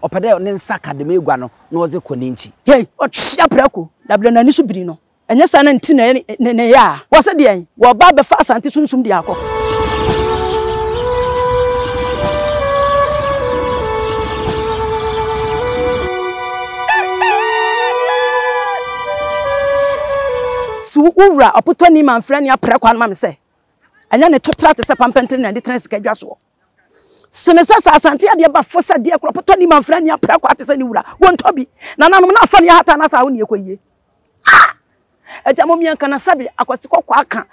Ɔpɛ dɛ ne nsa ka dɛm egua no na ɔdze kɔ n'enkyi. Yei, ɔtwea prɛko, na berɛ n'ani so biri no. Ɛnyɛ saa na nti na ɛyɛ ne ne yɛ a. Wɔse deɛn? Wɔba abɛfa Asante sunsum de akɔ. Si wo wura ɔpotɔni manfrani aprɛko ano ma me sɛ, ɛnyɛ ne to tra te sɛ pampɛntene na ɛde tena sika dwa soɔ. Sene sɛ sɛ Asante adeɛ ba fo sɛ deɛ korɔ potɔ ni manfrani aprɛko ate sɛ ne wura, wɔntɔ bi. Nananom na afa ne ahata na saa wo ne ɛkɔ yie. Ah! Agya mom yɛnka na sɛbe akwasi kɔkɔ aka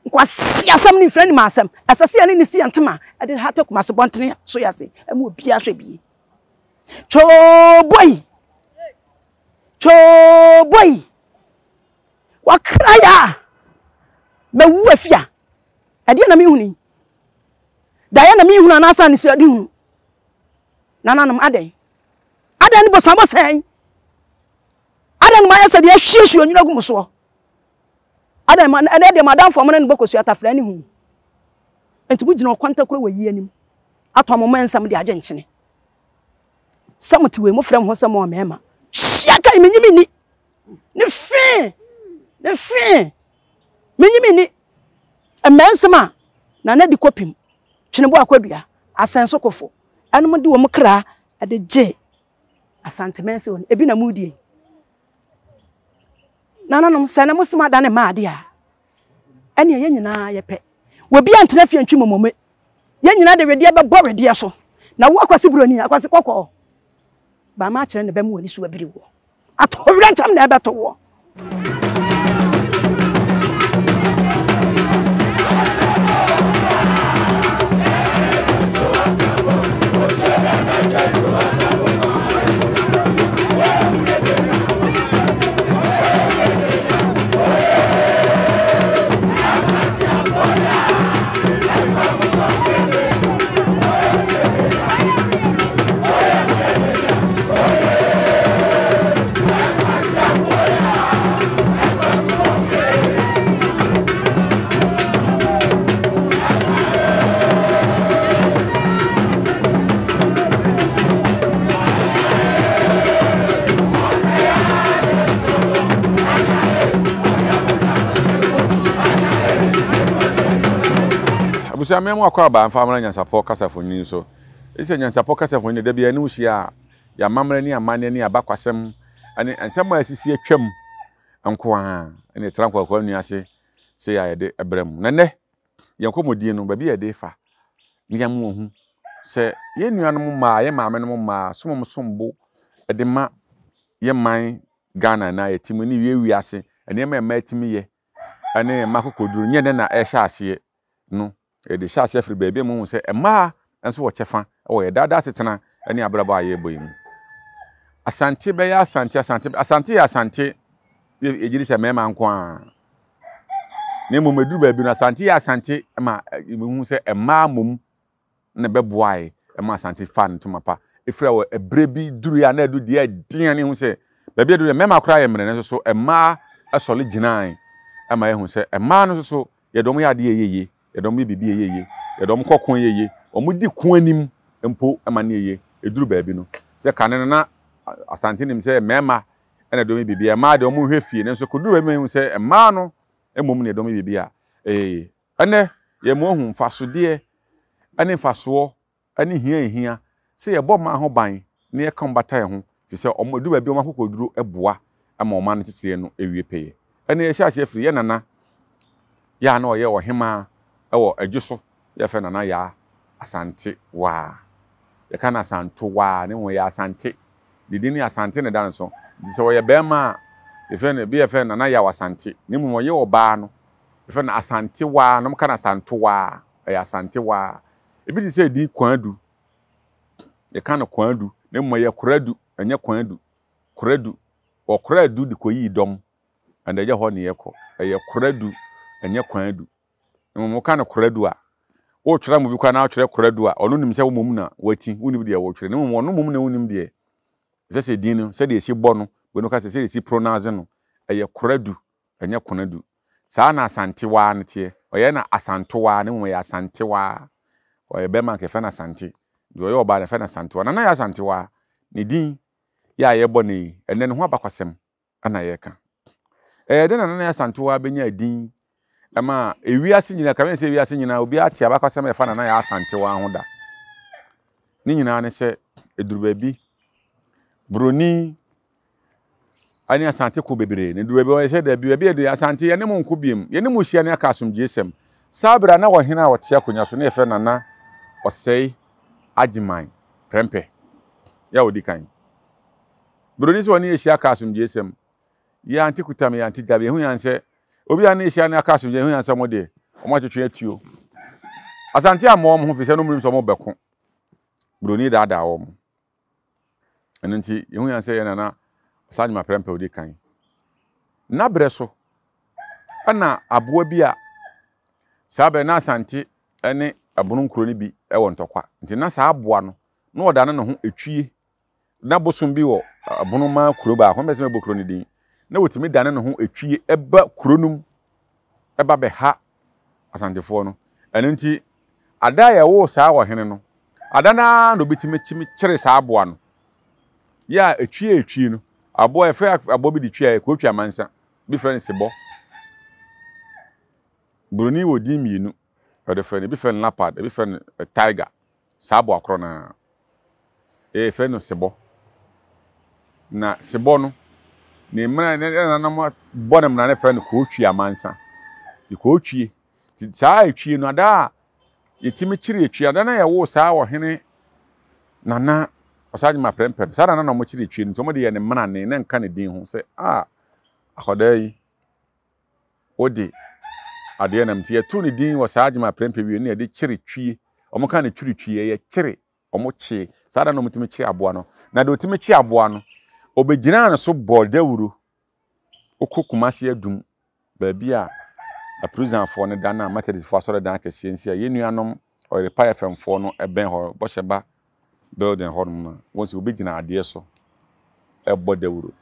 nkwasi asɛm ne mfiri anim asɛm. Ɛsɛ sɛ yɛne ne si yɛn ntoma ɛde hata Kumasi bɔntene so yɛ ase ɛma obiara hwɛ bie. Twoboi! Twoboi! Wakra yɛ a mɛwu afia. Ɛdeɛ na mehunu yi. Daeɛ na mehunu anaasɛ anisoade hunu. Nananom adɛn? Adɛn ne bosan bɔsɛn? Adɛn na moayɛ sɛ deɛ ahwiehwie onwunu agu mo soɔ? Adɛn ma ɛnɛ deɛ mo adamfo a mo ne no bɔ kosua tafra ne hu. Enti mogyina ɔkwantakuro wɔ yi anim atɔ mo mma nsɛm de agye nkyene. Sɛ mote wei mofrɛ mo ho sɛ mo mmarima. Hyia kai menyi menni. Ne fee ne fee menyi menni. Mmaa nsɛm a Nana di kɔpem Twenebo Akwadua Asɛnso Kofo ɛnom de wɔn kra de gye Asante Mansi hɔ no, ebi na mudi yi. Nananom, sɛ na mosi mo adane mmaa ade a, ɛnea yɛn nyinaa yɛpɛ. Obi antena fie ntwi momome. Yɛn nyinaa de wedeɛ bɛbɔ wedeɛ so. Na wo akwasi buroni, akwasi kɔkɔɔ, baama akyerɛ ne bɛma w'ani so abiri woɔ. Atoyerɛnkyɛm na ɛbɛto woɔ. Abusua mmea mu akɔ aba mfa amena nyansapɔ kasafoni so. Esi nyansapɔ kasafoni da bi anim hyia a yɛn amammerɛ ne amanneɛ ne abakwasɛm ne nsɛm a asisi atwam nko ara na ɛtra nkwakoraa nnua ase sɛ yɛ a yɛde brɛ mu. Na nnɛ, yɛn nkɔmmɔdie no, baabi a yɛde fa ne yɛama wɔahu sɛ yɛn nuanom mmaa, yɛn maamenom mmaa, som wɔn som bo de ma yɛn man Ghana anaa yɛte mu ne wie wiase nneɛma a mmaa tumi yɛ ne mmaa akokoduro nyɛ nnɛ na ɛrehyɛ aseɛ no, yɛde hyɛ aseɛ firi baabi a mohu sɛ mmaa nso wɔ kyɛfa wɔ yɛ daadaa asetena ne abrabɔ a yɛrebɔ yi mu. Asante bɛyɛ Asante, Asante, Asante yɛ Asante, yɛgye di sɛ mmarima nko ara. Na mmom ɛduru baabi no, Asante yɛ Asante ma yɛhu sɛ mmaa mmom na ɛbɛboae ma Asante faa ne ntoma pa. Ɛfiri a wɔ ɛberɛ bi duruiɛ a na adu deɛ ɛden a ne hu sɛ baabi aduru deɛ mmarima koraa yɛ mmerɛ nanso so mmaa sɔre gyinae ma yɛhu sɛ mmaa no nso so yɛde wɔn yɛ adeɛ ɛyɛ yie, yɛde wɔn yɛ biribi ɛyɛ yie, yɛde wɔn kɔ ko ɛyɛ yie, wɔn di ko anim mpo ma no yɛ yie. Ɛduru baabi no sɛ kane no na Asante nim sɛ mmarima na ɛde wɔn yɛ biribi, mmaa deɛ wɔn nhwɛ fie nanso kɔduru baabi ma yɛhu sɛ mmaa no mmom na yɛde wɔn yɛ biribi a ɛyɛ yie. Ɛnnɛ, yɛma wɔahu mfasodeɛ ne mfasoɔ ne hia a ɛhia sɛ yɛbɔ mmaa ho ban na yɛka wɔn bata yɛn ho, ɛfiri sɛ wɔn, ɛduru baabi a wɔn akokoɔduro boa ma ɔman no kyekyerɛ no wie pɛyɛ. Ɛnnɛ, yɛhyɛ aseɛ firi yɛn nana yɛ a na ɔyɛ ɔhemaa wɔ Adwo so, yɛfrɛ no Nana Yaa Asante Waa. Yɛka no Asantewaa, na mmom ɔyɛ Asante. Ne din ne Asante na ɛda ne so. Nti sɛ ɔyɛ barima a, yɛfrɛ no, ebi yɛfrɛ no Nana Yaw Asante, na mmom ɔyɛ ɔbaa no, Yɛfrɛ no Asantewaa na wɔka no Asantowaa. Ɛyɛ Asantewaa. Ebi te sɛ edin Kwaadu. Yɛka no Kwaadu na mmom ɛyɛ Koradu, ɛnyɛ Kwaadu. Koradu. Wɔkoraa adu de kɔyii dɔm. Ɛnna ɛnyɛ hɔ na yɛkɔ. Ɛyɛ Koradu, ɛnyɛ Kwaadu. Mmom woka no Koradu a, woretwerɛ ama obi koraa na wotwerɛ Koradu a, ɔno nim sɛ wo mmom na wati, wonnim deɛ woretwerɛ. Na mmom ɔno mmom na wonnim deɛ ɛsɛ sɛ edin no, sɛdeɛ ɛsi bɔ no, wei no ka sɛ sɛdeɛ ɛsi pronounce no, ɛyɛ Koradu. ɛnyɛ Konadu. Saa na Asantewaa no teɛ. Ɔyɛ na Asantowaa, na mmom ɔyɛ Asantewaa. Ɔyɛ bɛrima anka yɛfrɛ no Asante. Deɛ ɔyɛ ɔbaa no yɛfrɛ no Asantewaa. Nana yɛ Asantewaa. Ne din yɛ a yɛbɔ no yi, ɛnnɛ ne ho abakwasɛm na yɛreka. Ɛyɛ dɛn na Nana Asantewaa bɛnyaa din ma ewiase nyinaa, kame sɛ ewiase nyinaa obiara te abakwasɛm a ɛfa Nana Yaa Asantewaa ho da. Ne nyinaa ne sɛ, ɛduru baabi, Buroni ne Asante ko bebree. Na ɛduru baabi wɔyɛ sɛ daabi, baabi a ɛduru Asante yɛne mo nko biem, yɛne mo hyia ne aka asomdwoesɛm. Saa berɛ a na ɔhene a ɔte akonnwa so ne yɛfrɛ Nana Ɔsɛe Agyeman Prɛmpɛ yɛ a ɔdi kan. Buroni sɛ ɔne yɛhyia aka asomdwoesɛm. Yɛ ante kuta me, yɛ ante gya me. Yɛhu yan sɛ obi a ne yɛhyia ne aka asomdwoe, yɛhu yan sɛ wɔn deɛ wɔn atwetwe atuo. Asante ammɔ wɔn ho fi sɛ no mu nim sɛ wɔn bɛko. Buroni daadaa wɔn. Ɛno nti, yɛhu yɛn sɛ yɛn nana Ɔsagyema Prɛmpɛ odi kan. N'abrɛ so ɛna aboa bi a saa bɛn na Asante ne ɛbono nkuro no bi wɔ ntɔkwa. Nti na saa aboa no, na ɔdane ne ho etwie. Na bosom bi wɔ ɛbono kuro baako, mɛsɛ mɛbɔ kuro no din. Na wɔtumi dane ne ho etwie ɛba kuro no mu, ɛba bɛha Asantefoɔ no. Ɛno nti, ada a yɛwoo saa ɔhene no, ada no ara na obɛtumi kyimi kyere saa aboa no. Yɛ a etwie a etwie no, aboa yɛfrɛ aboa bi de twie a yɛ amansa, bi frɛ no sebɔ. Buroni wɔ din mmienu, wɔde frɛ no, ebi frɛ no leopard, ebi frɛ no eh, tiger. Saa aboa korɔ no ara. Yɛfrɛ no sebɔ. Na sebɔ no, ne mmara ne nananom bɔ ne mmara no frɛ no kootwie amansa. Nti kootwie. Nti saa etwie no, ada a yɛtumi kyere etwie, ada na yɛwoo saa ɔhene Nana Ɔsagyema Prɛmpɛ no, saa nana na wɔkyere etwie no, nti wɔde yɛ ne mmarane na nka ne din ho sɛ, a akwadaa yi, wode adeɛ nam nti yɛtoo ne din wɔ saa Agyema Prɛmpɛ wie no na yɛde kyere twie. Wɔka no twiri twie, ɛyɛ kyere wɔn kye saa da na wɔtumi kye aboa no na deɛ ɔtumi kye aboa no ɔbɛgyinaa no so bɔɔ dawuro wokɔ Kumasi Adum baabi a aprisanfoɔ no da no a Methodistfoɔ asɔredan akɛseɛ nsi a yɛn nuanom Ɔyerepa FM foɔ no bɛn hɔ Bɔhyɛba building hɔ nom no wɔn sɛ wɔbɛgyina adeɛ so ɛbɔ dawuro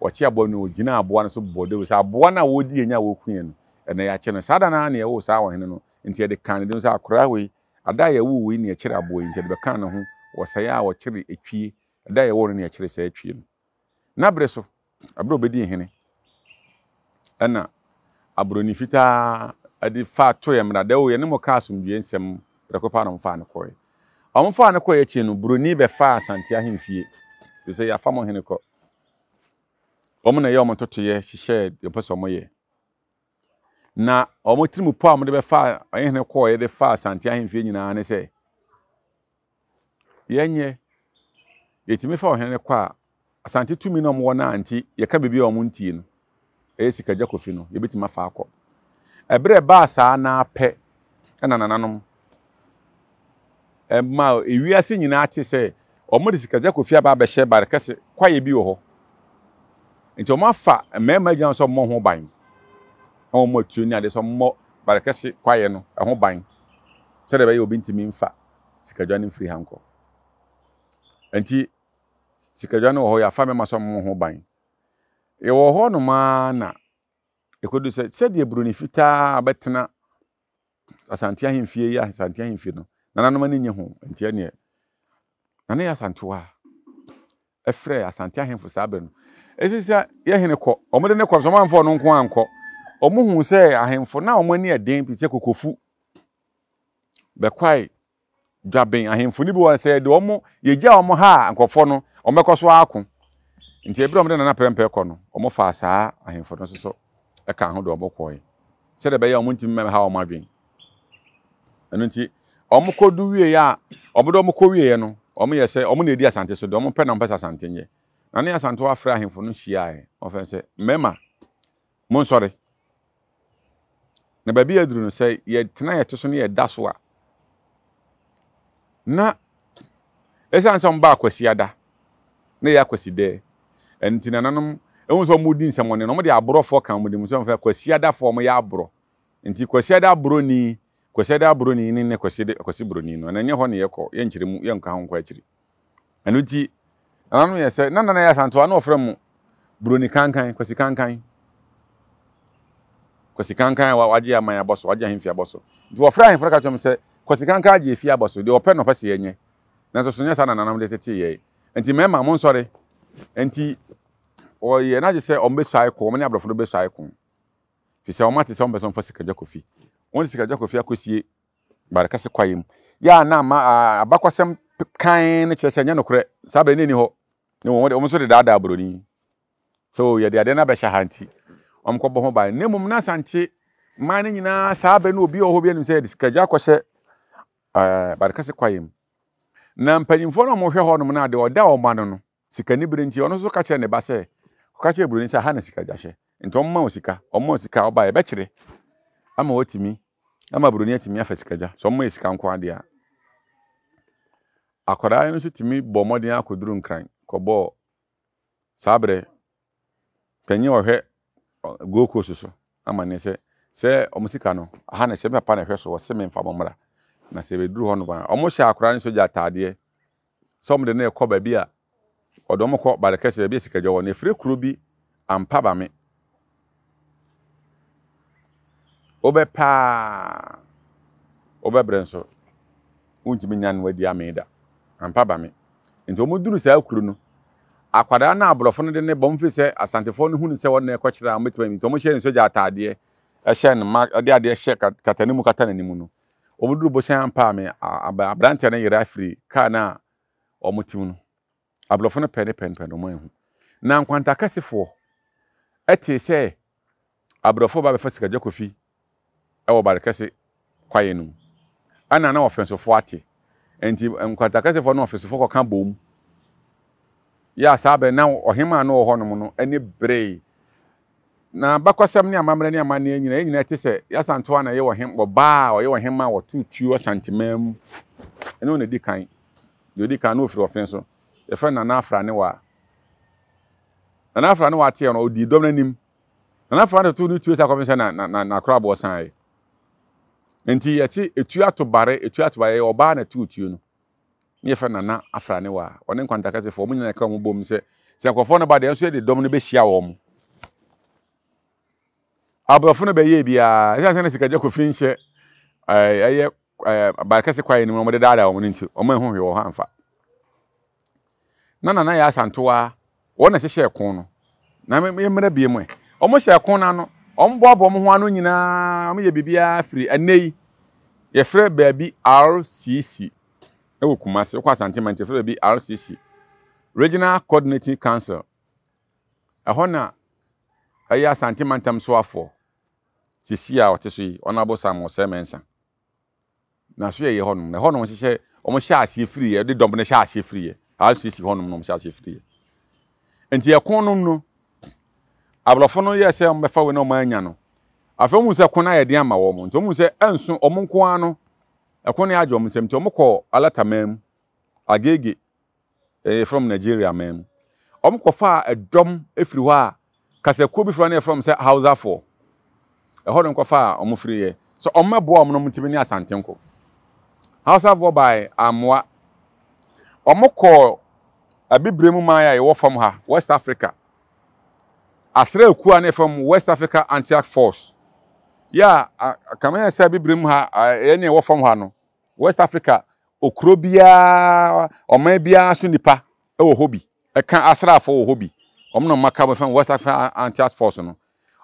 wɔkye aboa no wɔgyina aboa no so bɔ dawuro sɛ aboa no a wɔredi yɛn a wɔku yɛn no ɛnɛ yɛakye no saa da no ara na yɛwoo saa ɔhene no nti yɛde kan ne din sɛ akoraa wei Ada a yɛwoo wei ne ɛkyere aboa yi nti yɛde bɛkaa ne ho wɔ sɛe a wɔkyere etwie, ɛda a yɛwoo no ne ɛkyere saa etwie no. N'abere so, bere a obedii hene, ɛna aburoni fitaa de faa too yɛn mmara dɛ o yɛne mo kaa asomdwoe nsɛm prɛko pɛ na wɔfaa no kɔe. Wɔfaa no kɔe akyi no, buroni bɛfaa Asante ahemfie, te sɛ yɛafa mo hene kɔ. Wɔn na ɛyɛ wɔn ntotoeɛ hyehyɛɛ deɛ wɔpɛ sɛ wɔyɛ. Na wɔn tirim pɔ a wɔde bɛfaa ɔhene kɔɔeɛ de faa Asante ahemfie nyinaa ne sɛ, yɛnyɛ, yɛtumi fa ɔhene no kɔ a, Asante tumi na wɔwɔ no a nti yɛka biribi a wɔn ntie no, ɛyɛ Sikagya Kofi no, yɛbɛtumi afa akɔ. Ɛberɛ ɛbaa saa naa pɛ ɛna nananom ɛma ewiase nyinaa te sɛ wɔde Sikagya Kofi aba abɛhyɛ Barekɛse kwaeɛ bi wɔ hɔ. Nti wɔafa mmarima agyina hɔ sɛ wɔmmɔ ho ban. Na wɔn atuo ne adeɛ sɛ wɔmmɔ Barekɛse kwaeɛ no ho ban sɛdeɛ ɛbɛyɛ obi ntumi mfa sikadwa no mfiri ha nkɔ. Nti sikadwa no wɔ hɔ yɛafa mmarima sɛ wɔmmɔ ho ban. Yɛwɔ hɔ nom ara na ɛkɔdu sɛ sɛdeɛ buroni fitaa bɛtena Asante ahemfie yi Asante ahemfie no nananom ani nye ho nti ɛneɛ Nana yɛ Asantewa ɛfrɛ Asante ahemfo saa bere no ɛsɛ sɛ yɛ hene kɔ wɔn de ne kɔ so wɔn amfa ɔno nko ankɔ wɔn hu sɛ ahemfo na wɔn ani ɛden pii sɛ kokofu bɛkwae dwaben ahemfo no bi wɔ sɛ yɛde wɔn yɛgya wɔn ha a nkurɔfoɔ no wɔbɛkɔ so ako nti ebere a wɔde nana prɛmpɛ kɔ no wɔn faa saa ahemfo no nso so ɛka ho de wɔn kɔɛ sɛdeɛ ɛbɛyɛ wɔn ntumi mmɛha wɔn adwene ɛno nti wɔn kɔdu wie a wɔn de wɔn kɔ wie no wɔn yɛ sɛ wɔn na edi asante so deɛ wɔn pɛ na wɔn pɛ sɛ asante nyɛ na ne asante afrɛ ahemfo no hyiaeɛ wɔn fɛn sɛ mmarima Monsɔre. Na baabi a aduru no, sɛ yɛtena yɛte so ne yɛda so a, na ɛsiane sɛ wɔba akwasiada na ɛyɛ akwasidɛ ɛno nti nananom ɛhu sɛ wɔdi nsɛmɔne no wɔde aborɔfoɔ ka wɔn de mu sɛ wɔfɛ kwasiadafoɔ wɔyɛ aborɔ nti kwasiada aborɔni kwasiada aborɔni ne ne kwasi borɔni no ɛno ɛnyɛ hɔ ne yɛkɔ yɛnkyerɛ mu yɛnka ho nkɔ akyiri Ɛno nti, nananom yɛ sɛ, na nana yɛ Asantewa na wɔfrɛ mo Buroni Kankan, Kwasi Kankan. Kwasi Kankan a wagye aman abɔ so, wagye ahemfi abɔ so. Nti wɔfrɛ ahemfo no ka kyerɛ wɔn sɛ, Kwasi Kankan agye efie abɔ so, deɛ ɔpɛ na ɔpɛ sɛ yɛnyɛ. Nanso so nyɛ saa na nananom de tetee yɛn. Nti mmarima mo nsɔre. Nti wɔyɛ n'agye sɛ wɔn bɛsuae ko, wɔn ne aborɔfo no bɛsuae ko. Fi sɛ wɔn ate sɛ wɔn pɛ sɛ wɔn fa sikadwa kofi. Wɔn de sikadwa kofi akɔsie Barekɛse kwaeɛ mu. Yɛ a na ama abakwasɛm kan no kyerɛ sɛ ɛnyɛ nokorɛ. Saa bere no nni hɔ. Na wɔn nso de daadaa buroni. So yɛde adeɛ no abɛhyɛ ha nti wɔn kɔbɔ ho ban. Na mmom na Asante man no nyinaa saa bere no obi wɔ hɔ bi anim sɛ yɛde sikadwa akɔhyɛ ɛɛ Barekɛse kwaeɛ mu. Na mpanyinfoɔ no a wɔhwɛ hɔnom no a deɛ ɔda wɔn ano no Sikanibere nti, ɔno nso ka kyerɛɛ ne ba sɛ, Kɔka kyerɛ buroni sɛ ha na sikagya hyɛ. Nti ɔmma wo sika. Ɔmma wo sika a, ɔba a, yɛbɛkyere ama watumi, ama buroni atumi afa sikagya. Sɛ ɔmma yɛ sika nko ara deɛ a. Akwadaa no nso tumi bɔɔ mmɔden akɔduru Nkran kɔbɔɔ saa berɛ panyin a ɔhwɛ Gold Coast so amanneɛ sɛ, sɛ wɔn sika no, aha na ɛhyɛ, me papa na ɛhwɛ so, ɔse memfa mo mmra. Na sɛ yɛbɛduru hɔ nom a, wɔhyɛ akwadaa no sogya ataadeɛ sɛ wɔde no rekɔ baabi a ɔde wɔn kɔ Barekɛse, baabi a sikadwa wɔ no. Ɛfiri kuro bi ampa ba me. Wobɛ paa, wobɛbrɛ nso, wontumi nya no adi amee da. Ampa ba me. Nti wɔn duru saa kuro no, akwadaa no a aborɔfo no de ne bɔ mfiri sɛ asantefoɔ no hunu sɛ wɔn na ɛkɔkyerɛ a wɔbɛtumi nti wɔn hyɛ ne sogya ataadeɛ, ɛhyɛ no ma ɛde adeɛ hyɛ kata ne mu kata n'anim no. Wɔduru Bohyɛn ampa a me aberanteɛ no yera firi kaa no a wɔte mu no. Aborɔfo no pɛ ne pɛ no pɛ no wɔn anhu. Na nkwanta kɛsefoɔ tee sɛ aborɔfo ba bɛfa Sikagya Kofi wɔ Barekɛse kwaeɛ no mu. Ɛna na ɔfɛnsofoɔ ate. Nti nkwanta kɛsefoɔ ne ɔfɛnsofoɔ kɔka boom. Yɛ a saa berɛ na ɔhemaa no wɔ hɔnom no ani beree. Na abakɔsɛm ne amammerɛ ne amanneɛ nyinaa, yɛn nyinaa te sɛ Yasantoa na ɛyɛ ɔhem, ɔbaa a ɔyɛ ɔhemmaa a wɔtoo tuo Asanteman mu. Ɛno na ɛdi kan. Deɛ ɔdi kan no ɔfiri ɔfe so. Yɛfrɛ no Nana Afranewaa. Nana Afranewaa teɛ no, ɔdii dɔm no anim. Nana Afranewaa totoo ne tuo saa kɔpem sɛ na, na, na, n'akoraboɔ saeɛ. Nti yɛte etuo ato bare, etuo ato bare, ɛyɛ ɔbaa na ɛtoo tuo no. Ne yɛfrɛ no Nana Afranewaa. Ɔne Nkwantakɛsefoɔ, wɔn nyinaa ka wɔn bom sɛ, sɛ nkurɔfoɔ no ba deɛ, nso yɛde dɔm no bɛhyia wɔn. Aborɔfo no bɛyɛɛ biara, ɛsiane sɛ na Sikagya Kofi nhyɛ ɛyɛ Barekɛse kwaeɛ no mu na wɔde daadaa wɔn no nti, wɔn anhu hwee wɔ hɔ amfa. Na Nana Yaa Asantewaa, wɔn na ɛhyehyɛɛ ko no. Na yɛmmra bie mu ɛ. Wɔn hyɛɛ ko no ano, wɔn boaboa wɔn ho ano nyinaa, wɔn yɛ biribiara firi ɛnnɛ yi. Yɛfrɛ baabi RCC ɛwɔ Kumasi, wokɔ Asante Manti, yɛfrɛ baabi RCC, Regional Coordinating Council. Ɛhɔ na ɛyɛ Asante Mantam soafoɔ sisi a ɔte so yi, Honourable Sam Osei Mensah. Na so yɛyɛ hɔnom. Na ɛhɔ na wɔhyehyɛ, wɔhyɛ aseɛ firiiɛ, de dɔm no hyɛ aseɛ firiiɛ. RCC hɔnom na wɔhyɛ aseɛ firiiɛ. Nti ɛko no no, aborɔfo no yɛɛ sɛ wɔbɛfa wei na wɔn anya no. Afei wɔn sɛ ko no ayɛ den ama wɔn. Nti wɔn sɛ ɛnso wɔn nko ara no, ɛko no agye wɔn nsam. Nti wɔn kɔɔ Alataman mu, Agege, ɛyɛ from Nigeria man mu. Wɔn kɔfaa ɛdɔm firi hɔ a kasakuo bi firi hɔ na yɛfrɛ wɔn sɛ Hausafoɔ. Ɛhɔ no kɔfaa wɔn firi yɛ sɛ wɔn mɛboa wɔn na wɔn ntumi ne Asante nko. Hausafoɔ bae ammoa. Wɔn kɔɔ Abibire mu man a yɛwɔ fam ha, West Africa. Asraakuo a na yɛfrɛ wɔn West Africa Anti-Ark Force. Yɛ a kame yɛ sɛ Abibire mu ha, yɛne ɛwɔ fam ha no, West Africa okuro biara, ɔman biara so nipa wɔ hɔ bi. Ɛka asraafo wɔ hɔ bi. Wɔn na wɔaka wɔn fɛn West African Anti-Arms Force no.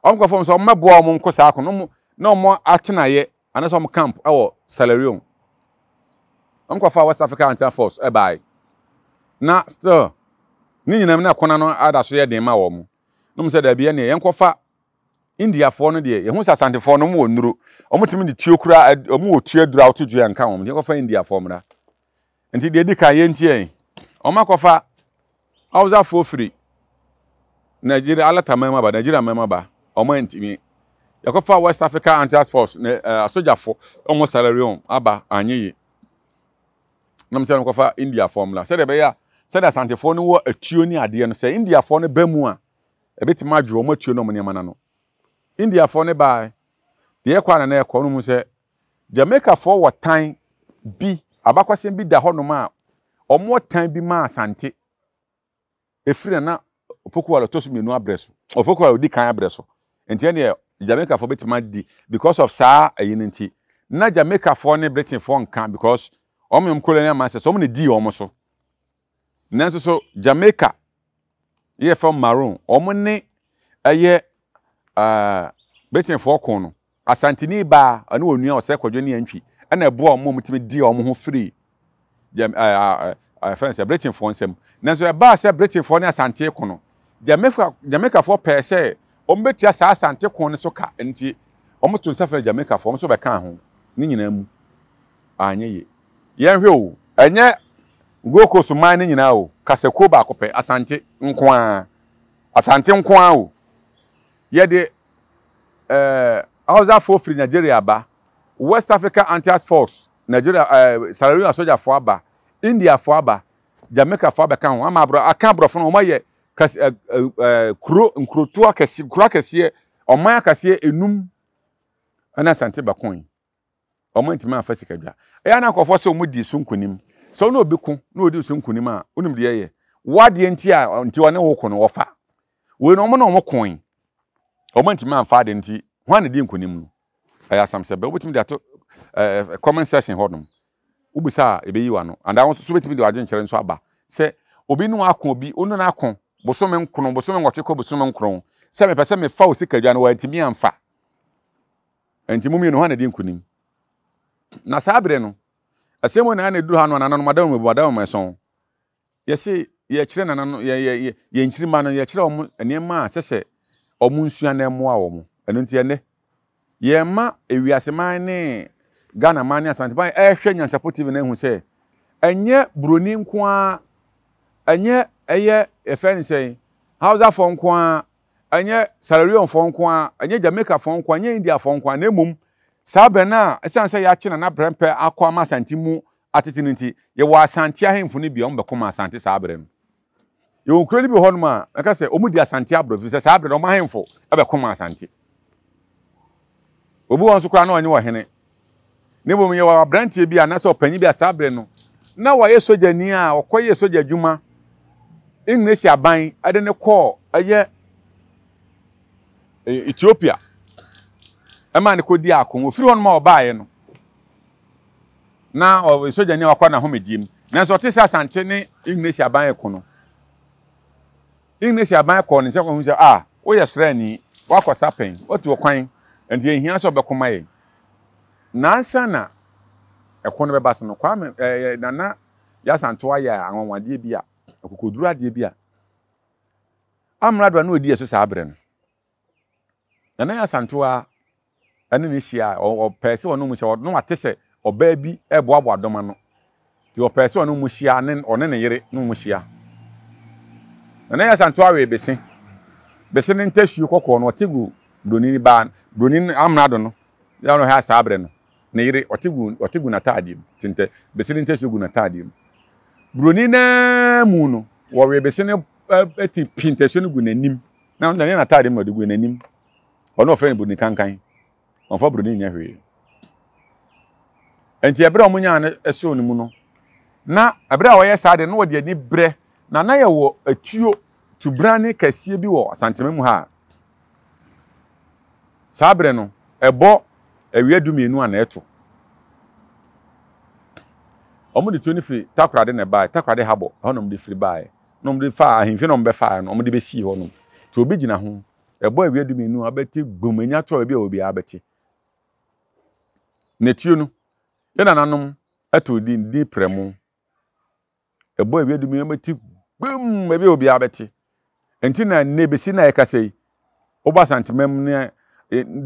Wɔn kɔ fam sɛ wɔn mɛboa wɔn nko saa ko no na wɔn atenaeɛ anaasɛ wɔn camp wɔ Sierra Leone. Wɔn kɔ fa West African Anti-Arms Force ɛbae. Na still ne nyinam na ɛko no ada so yɛ den ma wɔn. Na wɔn sɛ daabi ɛneɛ yɛn kɔ fa Indiafoɔ no deɛ, yɛhu sɛ Asantefoɔ no, wɔn wɔ nnuro. Wɔn tumi de tuo kura, wɔn wɔ tuo aduro a woto dua nka wɔn. Nti yɛkɔfa Indiafoɔ mmra. Nti deɛ edi kan yɛntie yɛn. Wɔn akɔfa Hausafoɔ firi Nigeria, Alataman mu aba, Nigeria man mu aba. Wɔn antumi. Yɛkɔfa West Africa Anti-Arms Force, ne uh, asogyafo, wɔn wɔ Sierra Leone aba, anyɛ yie. Nam sɛ wɔkɔfa Indiafoɔ mmra. Sɛdeɛ ɛbɛyɛ a, sɛdeɛ Asantefoɔ no wɔ atuo ne adeɛ no, sɛ Indiafoɔ no ba mu a, ɛbɛtumi adwo wɔn atuo ne wɔn nneɛma no ano. Indiafoɔ no baeɛ, deɛ ɛkɔ a na na ɛkɔ no mu sɛ Jamaicafoɔ wɔ tan bi, abakwasɛm bi da hɔnom a wɔwɔ tan bi ma Asante. Ɛfiri Nana Opoku Ware ɔtɔ so mmienu abrɛ so, Opoku Ware ɔdi kan abrɛ so. Nti ɛneɛ Jamaicafoɔ bɛtumi adi because of saa ɛyi no nti. Na Jamaicafoɔ ne Britainfoɔ nka because wɔn yɛ wɔn colonial masters, wɔn na ɛdii wɔn so. Nanso so Jamaica yɛ fam Maroon, wɔn ne ɛyɛ ɛɛ Britainfoɔ ko no, Asanteni baa ɔne wɔn nua Ɔsɛe Kwadwo ne Antwi ɛna ɛboa wɔn ma wɔtumi dii wɔn ho firii Gyam ɛɛ ɛɛ fɛn sɛ Britainfoɔ nsam. Nanso ɛbaa sɛ Britainfoɔ ne Asante ko no, Jamaica Jamaicafoɔ pɛɛ sɛ wɔbɛtua saa Asante ko no so ka nti wɔto nsa frɛɛ Jamaicafoɔ, wɔn nso bɛkaa ho. Ne nyinaa mu anyɛ yie. Yɛnhwɛ o, ɛnyɛ Gold Coast man no nyinaa o, kasakuo baako pɛ, Asante nko ara. Asante nko ara o. Yɛde eh, Hausafoɔ firi Nigeria aba, West Africa Anti-Arts Force, Nigeria, eh, Sierra Leone asogyafoɔ aba, Indiafoɔ aba, Jamaicafoɔ abɛka ho, ama aborɔ, aka aborɔfo no, wɔayɛ kas, eh, eh, eh, kuro, nkurotoɔ akɛse, nkuro akɛseɛ, ɔman akɛseɛ enum ɛna Asante bɛkoe. Wɔantumi amfa sikadwa. Ɛyɛ a na nkurɔfoɔ sɛ wɔdi so nkonim. Sɛ wo ne obi ko na ɔdi so nkonim a, wonim deɛ ɛyɛ. Wo adeɛ nti a nti ɔne wo ko no, wɔfa. Wei no, wɔn na wɔn koe. Wɔantumi amfa ade nti, hwan na di nkonim no? Ɛyɛ asɛm sɛ bɛ. Wobɛtumi de ato ɛɛ comment section hɔ nom. Wobisa a, ɛbɛyi w'ano. Anaa wo nso so wobɛtumi de w'adwenkyerɛ nso aba. Sɛ obi ne wo ako obi, wo ne no ako bosome nkono, bosome nwɔtwe kɔ bosome nkron, sɛ mepɛ sɛ mefa wo sikadwa no, wantumi amfa. Enti mo mmienu, hwan na edi nkonim? Na saa bere no, asɛm mu na na eduru ha no, nananom adaworoma bu adaworoma ason. Yɛse yɛkyerɛ nananom, yɛ yɛ yɛ yɛn nkyirimma no, yɛkyerɛ wɔn nneɛma a ɛsɛ sɛ wɔn nsua na ɛmmoa wɔn. Ɛno nti ɛnnɛ, yɛma ewiase man ne Ghana man ne Asante man ɛrehwɛ Nyansapɔ TV no ahu sɛ ɛnyɛ buroni nko ara, ɛnyɛ ɛyɛ yɛfrɛ no sɛn, Hausafoɔ nko ara ɛnyɛ Sierra Leonefoɔ nko ara, ɛnyɛ Jamaicafoɔ nko ara, ɛnyɛ Indiafoɔ nko ara, na mmom saa berɛ no a ɛsiane sɛ yɛakye Nana Prɛmpɛ akɔ ama Asante mu atete no nti, yɛwɔ Asante ahemfo no bi a wɔbɛko ma Asante saa berɛ no. Yɛwɔ nkuro no bi wɔ hɔnom a ɛka sɛ wɔdi Asante aborɔ ɛfiri sɛ saa berɛ no wɔn ahemfo bɛko ma Asante. Obi wɔ nso koraa na ɔnyɛ ɔhene. Na mmom yɛwɔ aberanteɛ bi anaasɛ ɔpanyin bi a saa berɛ no na wayɛ sogyani a ɔkɔyɛɛ sogya adwuma English aban de no kɔɔ ɛyɛ Ethiopia ɛma no kɔdi ako. Ofiri hɔ nom a ɔbaeɛ no na ɔyɛ sogyani a wakɔ n'ahomegyeɛ mu. Nanso ɔte sɛ Asante ne English aban reko no, English aban kɔɔ ne nkyɛn kɔhu sɛ, ah, woyɛ sraani, woakɔ sa pɛn, woatu ɔkwan, nti ɛnhia sɛ ɔbɛko ma yɛn. Na ansa na ɛko no bɛba so no, Kwame, ɛɛ, eh, Nana Yasantoa yɛ anwanwadeɛ bi a, akokoduru adeɛ bi a, amrado a na ɔdi ɛso saa berɛ no, Nana Yasantoa ɛne no hyia a, ɔpɛɛ sɛ ɔne mu hyia, ɔno wate sɛ ɔbaa bi reboaboa dɔm ano. Nti ɔpɛɛ sɛ ɔne mu hyia, ne ɔne ne yere ne mu hyia. Nana Yasantoa wee bese. Bese ne ntasuo kɔkɔɔ no, ɔte gu broni ne baa, broni no amrado no, yɛ ɔno hɛ saa berɛ no, ne yere, ɔte gu, ɔte gu n'ataadeɛ mu, te ntɛ, bese ne ntasuo gu n'ataadeɛ mu. Broni naa mu no, wɔwee bese no te pi ntasuo no gu n'anim, na ɔno deɛ n'ataadeɛ mu na ɔde gu n'anim. Ɔno ɔfrɛ no buroni kankan. Ɔmfa buroni nyɛ hwee. Nti ɛberɛ a wɔnyaa no ɛsoo no mu no, na ɛberɛ a wɔyɛ saa deɛ na wɔde ani berɛ na na yɛwɔ atuo tubrane kɛseɛ bi wɔ Asantema mu ha a saa berɛ no ɛbɔ awia dumienu a na ɛto. Wɔde tuo no firi Takoradi na ɛbaeɛ, Takoradi habɔ ɛhɔ na wɔde firi baeɛ. Na wɔde faa ahemfie na wɔbɛfaeɛ no wɔde bɛsii hɔ nom. Nti obi gyina ho Ɛbɔ awia dumienu a, wobɛte gbum, anya tɔ baabi a obiara bɛte. Nɛtuo no, yɛn nananom too din din prɛmo. Ɛbɔ awia dumienu wobɛte gbum, baabi a obiara bɛte. Nti na nnɛ bɛsi na yɛkasa yi, wobɔ Asantemam ne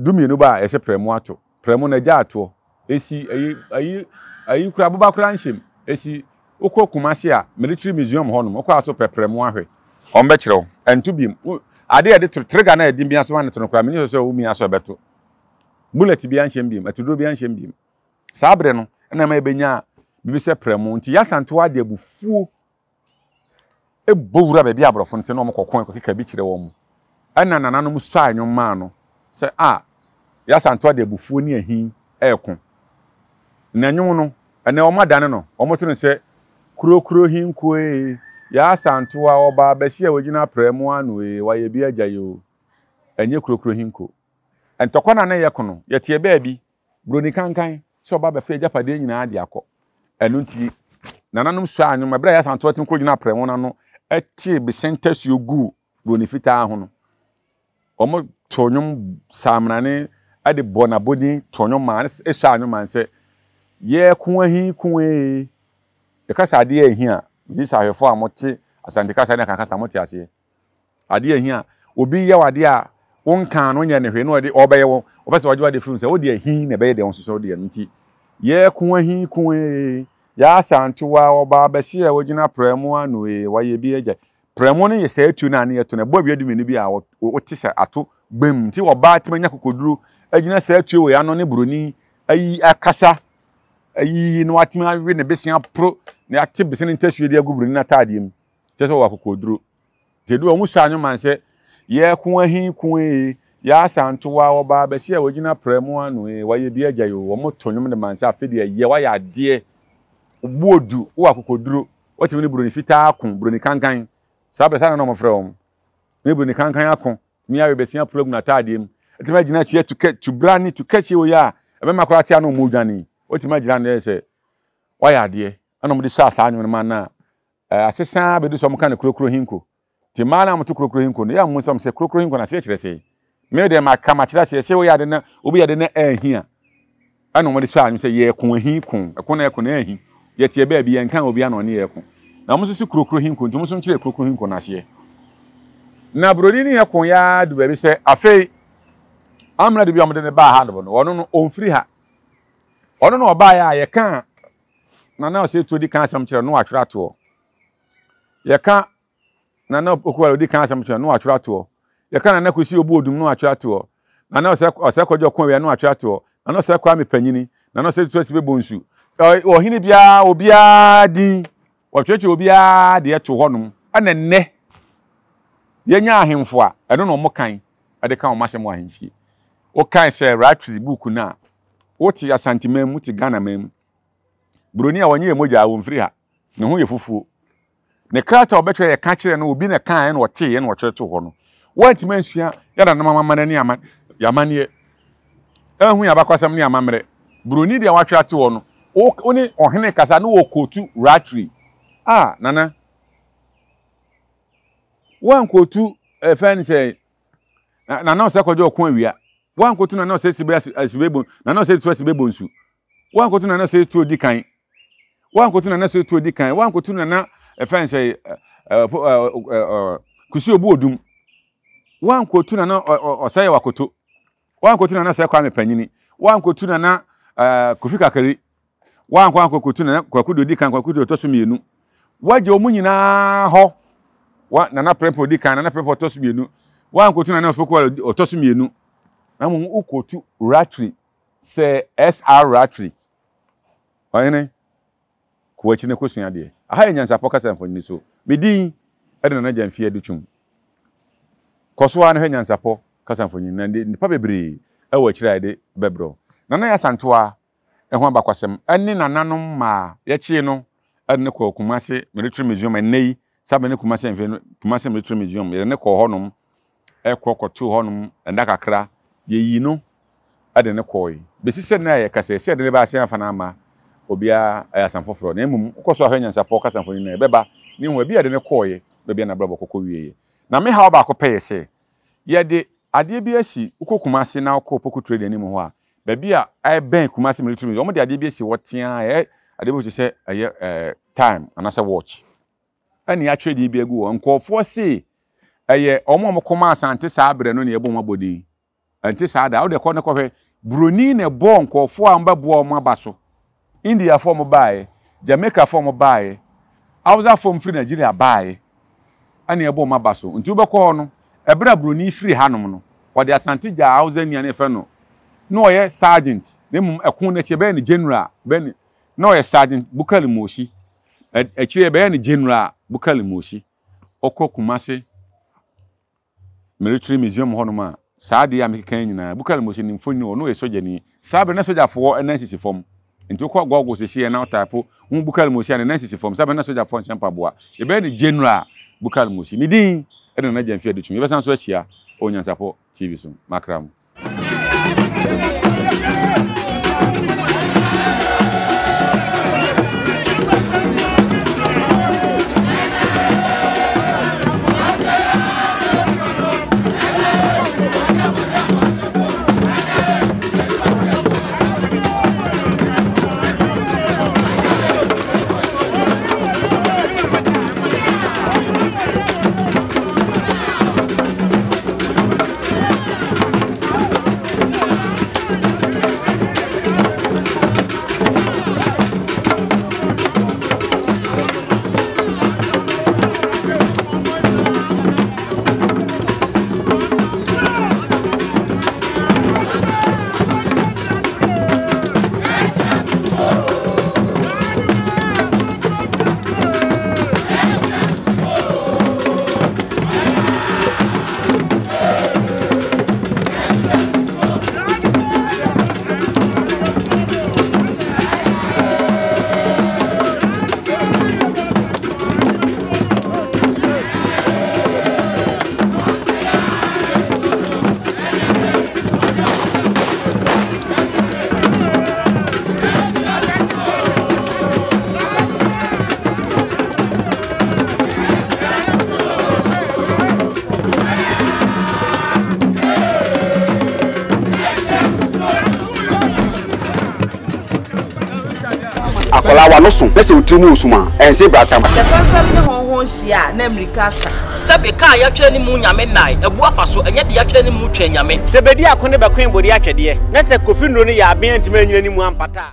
dumienu ba a yɛsɛ prɛmo ato. Prɛmo no agya atoɔ. Ɛsi ayi ayi ayi koraa boba koraa nhyɛm. Ɛsi Wokɔ Kumasi a, Military Museum hɔ nom, wokɔ a so pɛ prɛmo ahwɛ. Wɔn bɛkyerɛ wo. Ɛnto biom. Wo, ade a yɛde to, trigger no a yɛde mia so ma no to no koraa, menni sure sɛ wo mia so a ɛbɛto. Bullet biara nhyɛm biom, atuduro biara nhyɛm biom. Saa bere no na ɛma yɛbɛnyaa biribi sɛ prɛmo. Nti Yasantoa de abufuo bɔ wura baabi a aborɔfo no te na wɔkɔko kɔkeka bi kyerɛ wɔn. Ɛna nananom suaa nnwom maa no sɛ a Yasantoa de abufuo ne ahi reko. Na nnwom no, ɛnɛ wɔadane no, wɔto no sɛ Kuro kuro hinko ee, Yasantoa ɔbaa bɛsi a ɔgyina prɛmo ano ee, wayɛ bi agya yi o. Ɛnyɛ kuro kuro hinko. Ntɔkwa no a na yɛko no, yɛteɛ baabi, Buroni kankan sɛ ɔba abɛfa agyapadeɛ nyinaa de akɔ. Ɛno nti. Nananom suaa nnwom ɛberɛ a Yaa Asantewaa tumi kɔgyina prɛmo no ano tee bese ntasuo guu Buroni Fitaa ho no. Wɔtoo nnwom saa mmarane de bɔɔ n'abɔdin too nnwom maa no suaa nnwom maa no sɛ, Yɛko ahi ko ee. Yɛka sɛ adeɛ ahi a, megye sɛ ahwɛfoɔ a mote Asante kasa ne Akan kasa mote aseɛ. Adeɛ ahi a, obi yɛ wo adeɛ a wonkaa no nyɛ no hwee na ɔde ɔbɛyɛ wo, ɔpɛ sɛ ɔgye w'adeɛ firi wo nsa, wode ahi na ɛbɛyɛ deɛ wo nso sɛ wodeɛ no nti. Yɛko ahi ko ee. Yaa Asantewaa ɔbaa bɛhye a ogyina prɛmo ano ee, wayɛ bi agya. Prɛmo no yɛ saa tuo no a ne yɛto no, ɛbɔ awia dummienu bi a wote sɛ ato gbam nti ɔbaa tumi anya kokoduro agyina saa tuo wei ano ne buroni ayi akasa ayiyi na watumi awe ne bese aporo na ate bese no ntasuo de agu buroni no ataadeɛ mu kyerɛ sɛ ɔwɔ akokoduro. Nti edu wɔn sua anwoma sɛ yɛko ahi ko ee yɛasa ntoa ɔbaa bɛsi a wɔgyina prɛmo ano ee wayɛ bi agya yi o wɔn to nnwom de ma sɛ afe deɛ yɛ wayɛ adeɛ wo odu wowɔ akokoduro Wɔtumi ne buroni fitaa ako, buroni kankan. Saa berɛ saa na na wɔfrɛ wɔn. Ne buroni kankan ako, tumi awe bɛsia poro agu n'ataadeɛ mu. Ɛtumi agyina akyi atu kɛ, tu bra ne tu kɛseɛ wɔ yi a, ɛbɛma koraa tea na wɔn redwane yi. Wɔtumi agyina no yɛ sɛ wayɛ adeɛ. Ɛna wɔde saa saa nnwom no ma na asesa bɛdu sɛ wɔka no kurokuro hinko. Nti mmaa no a wɔto kurokuro hinko no, yɛ a wɔn nsɛm sɛ kurokuro hinko no aseɛ kyerɛ sɛ. Me deɛ maka makyerɛ aseɛ sɛ woyɛ ade na obi yɛ ade na anhi a, ɛna wɔde sɔ anwom sɛ yɛko ahi ko, ɛko na ɛko na anhi. Yɛteɛ baabi yɛnka obi ano ɔne yɛko. Na wɔn nso si kurokuro hinko nti wɔn nso nkyerɛ kurokuro hinko no aseɛ. Na buroni ne yɛko yɛ du baabi sɛ afei amena de bi a wɔde ne baa ha no, ɔno no ɔmfiri ha. Ɔno na ɔbaeɛ a yɛka na na ɔsɛ tuo di kan asɛm kyerɛ no atwerɛ atoɔ. Yɛka Nana Opoku odi kan asɛm kyerɛ no atwerɛ atoɔ. Yɛka Nana Kwesi Obu Odum no atwerɛ atoɔ. Nana Ɔsɛ Ɔsɛ Kwadwo Ɔko Awia no atwerɛ atoɔ. Nana Ɔsɛ Kwame Panyini. Nana Ɔsɛ Tutu Asibe Bonsu. Ɔhene biara obiara din wɔtwerɛtwerɛ obiara deɛ to hɔnom. Ɛna nnɛ yɛnya ahemfo a ɛno na wɔn kan de ka wɔn asɛm wɔ ahemfie. Wokae sɛ Ratri buuku no a wote Asanteman mu, wote Ghana man mu. Buroni a wɔnyɛ yɛ mogya a wɔmfiri ha. Ne ho yɛ fufuo. Ne krataa a ɔbɛtwerɛ yɛka kyerɛ no obi na ɛkaeɛ na ɔteeɛ na ɔtwerɛ too hɔ no, woantumi ansua yɛn nananom amammerɛ ne ama yɛn amanneɛ, anhu yɛn abakwasɛm ne amammerɛ. Buroni deɛ watwerɛ ato hɔ no, wo wo ne ɔhene kasa ne wɔkootu ratri. Ah, nana, woankootu ɛfɛn eh, sɛ nana ɔsɛ kɔgye ɔko awia, woankootu nana ɔsɛ sibe asibe bo, nana ɔsɛ tu asibe bonsu, woankoto nana sɛ tuo di kan woankoto nana sɛ tuo di kan woankoto nana ɛfɛn sɛ kusi obu odum woankoto nana ɔsɛ yɛ wakoto woankoto nana sɛ kwame panyini woankoto nana kofi kakari woankɔ ankoto nana kwaku de odi kan kwaku de ɔtɔ so mmienu woagye wɔn nyinaa hɔ wa nana prɛmpɛ odi kan nana prɛmpɛ ɔtɔ so mmienu woankoto nana ɔsopoko ɔtɔ so mmienu na mmom wokɔtu ratri Sir SR. Rattray, Ɔhene, kɔ w'akyi na kɔsua adeɛ. Aha yɛ Nyansapɔ kasa mfonini so. Me din de Nana Gyamfi Adutwum. Kɔ so ara na hwɛ Nyansapɔ kasa mfonini na nnipa bebree wɔ akyire a yɛde bɛbrɛ wo. Nana Yaa Asantewaa ho abakwasɛm ne nananom mmaa yɛkyee no de no kɔɔ Kumasi Military Museum ɛnnɛ yi saa bere ne Kumasi mfe no Kumasi Military Museum yɛde no kɔɔ hɔnom kɔ kɔtoo hɔnom nna kakra, yeyii no de no kɔe. Besi sɛ nnɛ a yɛkasa yi, sɛ yɛde no ba ase amfa no amma obiara ɛyɛ asɛm foforɔ, na mmom wokɔ so ahwɛ nyansapɔ kasa mfonini no a, ɛbɛba ne ho baabi a yɛde no kɔeɛ, baabi a n'abrabɔ kɔkɔ wieeɛ. Na me haw baako pɛ yɛ sɛ, yɛde adeɛ bi asi, wokɔ Kumasi na wokɔ Opoku Trading anim hɔ a, baabi a ɛbɛn Kumasi Military Museum, wɔde adeɛ bi asi hɔ teaa, ɛyɛ adeɛ bi te sɛ ɛyɛ time anaasɛ watch. Ɛna yɛatwerɛ din bi agu hɔ. Nkurɔfoɔ se ɛyɛ wɔn a wɔko maa Asante saa berɛ no na yɛbɔ wɔn abɔdin. Ɛnte saa da. Wode kɔ ne kɔhwɛ. Buroni na ɛbɔɔ nkurɔfoɔ a wɔbɛboa wɔn aba so. Indiafoɔ a wɔbaeɛ, Jamaicafoɔ a wɔbaeɛ, Hausafoɔ a wɔfiri Nigeria baeɛ ɛna yɛbɔ wɔn aba so. Nti wobɛkɔ hɔ no, ɛberɛ a buroni firi hanom no, ɔde Asante gyaa Hausani a na yɛfrɛ no, na ɔyɛ sergeant, na mmom ɛko no akyi ɛbɛyɛ no general, ɛbɛyɛ no, na ɔyɛ sergeant Bukali Moshi. Akyire yɛbɛyɛ no General Bukali Moshi. Ɔkɔ Kumasi Military Museum hɔnom a, saa adeɛ a mekeka yi nyinaa, Bukali Moshi ne mfonini wɔ, na ɔyɛ sogyani. Saa berɛ na sogyafoɔ nan sisi fam. Nti wokɔ Google seesei na wotype wohu Bukali Moshi a, ne nan sisi fam. Saa berɛ na sogyafoɔ nhyɛ mpaboa. Yɛbɛyɛ no General Bukali Moshi. Ne din de Nana Gyamfi Adutwum. Yɛbɛsan so ahyia wɔ Nyansapɔ TV so. Makra mo. Akwadaa w'ano so na sɛ wo tiri mu wɔ sum a, ɛnse bratam. Sɛ fɛmfɛm ne hɔnhɔn hyia a, na mmirika asa. Sɛbe, kaa a yɛatwerɛ ne mu Nyame nnae, abu afa so, ɛnyɛ deɛ yɛatwerɛ ne mu Twɛn Nyame. Sɛ bedi ako ne bɛkoe bode atwɛdeɛ, na sɛ Kofi nnuro no yɛ aben antumi anyina ne mu ampata a.